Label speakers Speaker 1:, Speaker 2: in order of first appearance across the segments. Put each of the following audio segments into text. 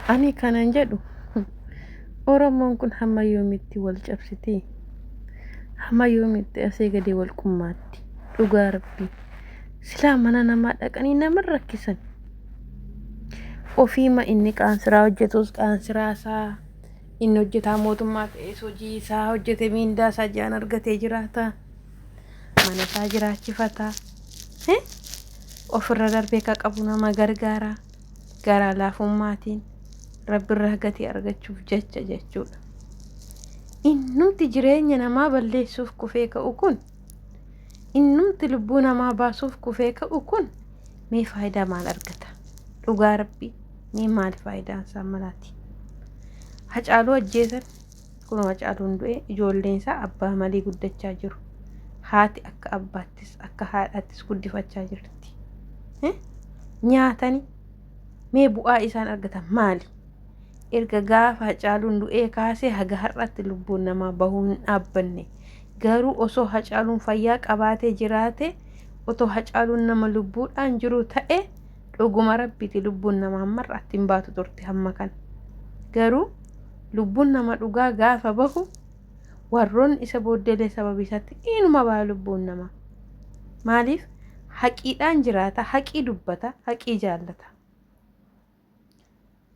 Speaker 1: Ani kanan jedhu Oromoon kun hamma yoomitti wal cabsiti? Hamma yoomitti asii gadi wal qummaatti? Dhugaa Rabbii. Silaa mana namaa dhaqanii nama rakkisan. Ofiima inni qaansiraa hojjetus qaansiraa isaa inni hojjetaa mootummaa ta'es hojii isaa hojjete miindaa isaa ji'aan argatee jiraata. Mana isaa jiraachifata. Ofirra darbee ka qabu nama gargaara. Garaa laafummaatiin Rabbirraa gatii argachuuf jecha jechuudha. Innumti jireenya namaa balleessuuf kufee ka'u kun, innumti lubbuu namaa baasuuf kufee ka'u kun mee faayidaa maal argata? Dhugaa Rabbii mee maal faayidaan isaa malaati? Hacaaluu ajjeesan kunoo Hacaaluun du'e ijoolleen isaa abbaa malee guddachaa jiru. Haati akka abbaattis akka haadhaattis guddifachaa jirti. Nyaatani mee bu'aa isaan argatan maali? Erga gaafa Hacaaluun du'ee kaasee haga har'aatti lubbuun namaa bahuu hin dhaabbanne. Garuu osoo Hacaaluun fayyaa qabaatee jiraate, otoo Hacaaluun nama lubbuudhaan jiru ta'e dhuguma Rabbiiti lubbuun namaa hamma har'aatti hin baatu turte hamma kana. Garuu lubbuun nama dhugaa gaafa bahu warroonni isa booddeelee sababii isaatti inuma baha lubbuun namaa. Maaliif? Haqiidhaan jiraata, haqii dubbata, haqii jaallata.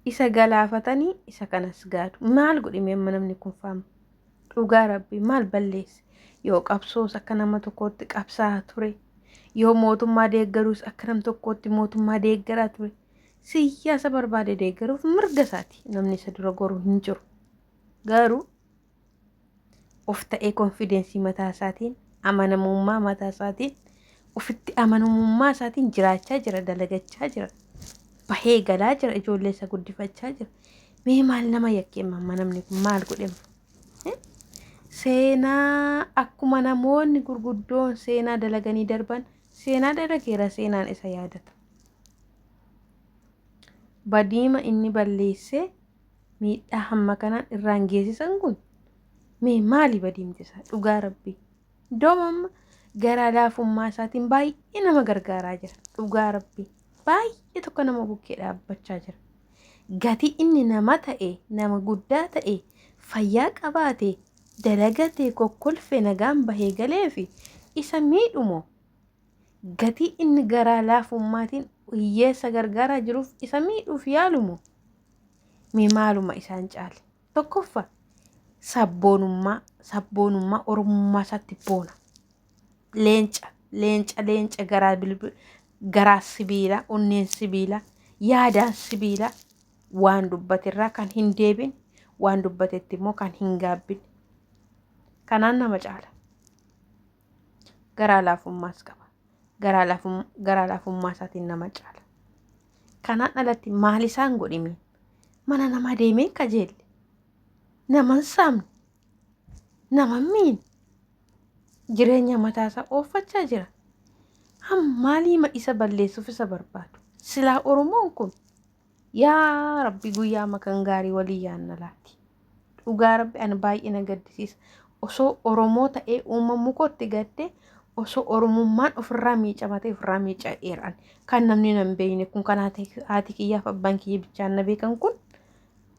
Speaker 1: Isa galaafatanii isa kanas gaadu. Maal godhe mee amma namni kun faama? Dhugaa Rabbii maal balleesse? Yoo qabsoos akka nama tokkootti qabsaa'aa ture. Yoo mootummaa deeggaruus akka nam tokkootti mootummaa deeggaraa ture. Siyyaasa barbaade deeggaruuf mirga isaati. Namni isa dura goru hin jiru. Garuu of ta'ee konfidensii mataa isaatiin amanamummaa mataa isaatiin ofitti amanamummaa isaatiin jiraachaa jira, dalagachaa jira, bahee galaa jira, ijoollee isaa guddifachaa jira. Mee maal nama yakkee mamma namni kun maal godhe? Seenaa akkuma namoonni gurguddoon seenaa dalaganii darban seenaa dalageera, seenaan isa yaadata. Badiima inni balleessee miidhaa hamma kanaan irraan geessisan kun mee maali badiimti isaa dhugaa Rabbii? Doom amma garaa laafummaa isaatiin baay'ee nama gargaaraa jira dhugaa Rabbii, baay'ee tokko nama bukkee dhaabbachaa jira. Gatii inni nama ta'e, nama guddaa ta'e, fayyaa qabaate, dalagate, kokkolfe, nagaan bahee galeefi isa miidhumoo gatii inni garaa laafummaatiin hiyyeessa gargaaraa jiruuf isa miidhuuf yaalumoo? Mee maaluma isaan caale? Tokkoffa sabboonummaa, sabboonummaa Oromummaa isaatti boona. Leenca, leenca, leenca garaa bilbi, garaa sibiilaa, onneen sibiilaa, yaadaan sibiilaa, waan dubbaterraa kan hin deebine, waan dubbatetti immoo kan hin gaabbine. Kanaan nama caala. Garaa laafummaas qaba. Garaa garaa laafummaa isaatiin nama caala. Kanaan alatti maal isaan godhime? Mana namaa deemee hin kajeelle. Nama hin saamne. Nama hin miine. Jireenya mataa isaa ooffachaa jira. Amma maaliima isa balleessuuf isa barbaadu? Silaa Oromoon kun Yaa Rabbi guyyaa makan gaarii walii yaanna laati. Dhugaa Rabbi ani baay'ee na gaddisiisa. Osoo Oromoo ta'ee uumamuu kootti gadde, osoo Oromummaan ofirraa miicamatee ofirraa miica'eera ani. Kan namni nan beekne kun, kan haati kiyyaaf abbaan kiyya bichaan na beekan kun,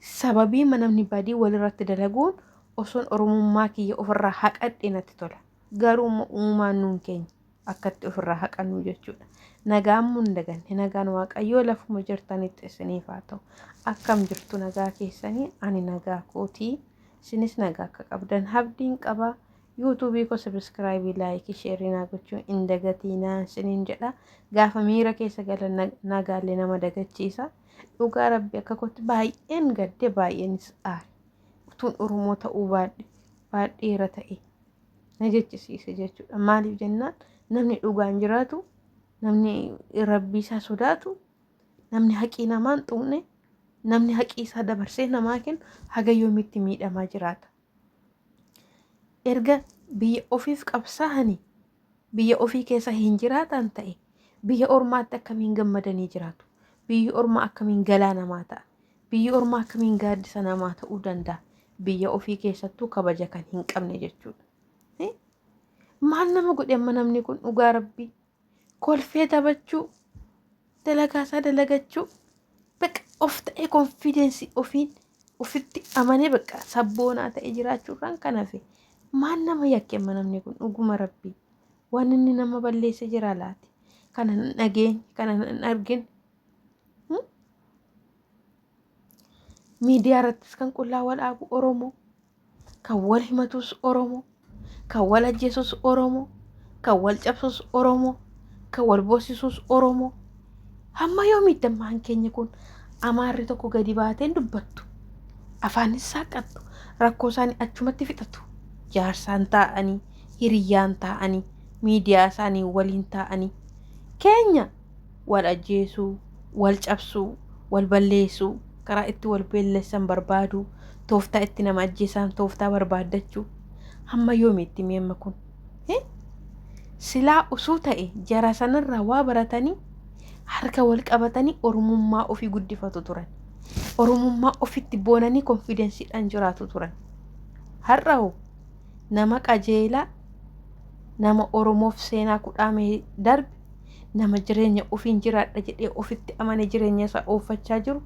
Speaker 1: sababii namni badii walirratti dalaguun osoon Oromummaa kiyya ofirraa haqadhe natti tola. Garuu immoo uumaan nuun keenya akkatti ofirraa haqannu jechuudha. Nagaan mun daganne, nagaan Waaqayyoo lafuma jirtanitti isiniif haa ta'u. Akkam jirtu, nagaa keessanii? Ani nagaa kootii. Isinis nagaa akka qabdan abdiin qaba. Yuutuubii koo sabiskiraayibii, laayikii, sheerii naa gochuu hin dagatiinaa isiniin jedha. Gaafa miira keessa galan nagaallee nama dagachiisa. Dhugaa Rabbi akka kootti baay'een gadde, baay'eenis aare. Utuun Oromoo ta'uu baadhe baadheera ta'e na jechisiise jechuudha. Maaliif jennaan namni dhugaan jiraatu, namni Rabbii isaa sodaatu, namni haqii namaa hin tuqne, namni haqii isaa dabarsee namaa kennu haga yoomitti miidhamaa jiraata? Erga biyya ofiif qabsaa'anii biyya ofii keessa hin jiraatan ta'e, biyya ormaatti akkamiin gammadanii jiraatu? Biyyi ormaa akkamiin galaa namaa ta'a? Biyyi ormaa akkamiin gaaddisa namaa ta'uu danda'a? Biyya ofii keessattuu kabaja kan hin qabne jechuudha. Maal nama godhe amma namni kun dhugaa Rabbii? Kolfee taphachuu, dalagaa isaa dalagachuu, Bakka of ta'ee konfiidensii ofiin ofitti amanee bakka sabboonaa ta'ee jiraachuurraan kan hafe maal nama yakke amma namni kun dhuguma rabbii waan inni nama balleesse jira laati kana hin dhageenye kana hin argine. Miidiyaa irrattis kan qullaa wal dhaabu Oromoo, kan wal himatus Oromoo, kan wal ajjeesus Oromoo, kan wal cabsus Oromoo, kan wal boosisus Oromoo. Hamma yoomiitti ammaan keenya kun amaarri tokko gadi baateen dubbattu. Afaanis saaqattu. Rakkoo isaanii achumatti fixatu. Jaarsaan taa'anii, hiriyyaan taa'anii, miidiyaa isaanii waliin taa'anii. Keenya wal ajjeesuu, wal cabsuu, wal balleessuu, karaa itti wal beellessan barbaaduu, tooftaa itti nama ajjeesaan tooftaa barbaaddachuu. Hamma yoomiitti mee amma kun? Silaa usuu ta'e jara sanarraa waa baratanii harka wal qabatanii Oromummaa ofii guddifatu turan. Oromummaa ofitti boonanii konfidensiidhaan jiraatu turan. Har'a hoo nama qajeelaa nama Oromoof seenaa kudhaamee darbe nama jireenya ofiin jiraadha jedhee ofitti amane jireenya isaa ooffachaa jiru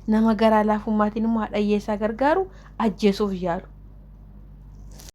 Speaker 1: nama garaa laafummaatiin immoo haadha hiyyeessaa gargaaru ajjeesuuf yaalu.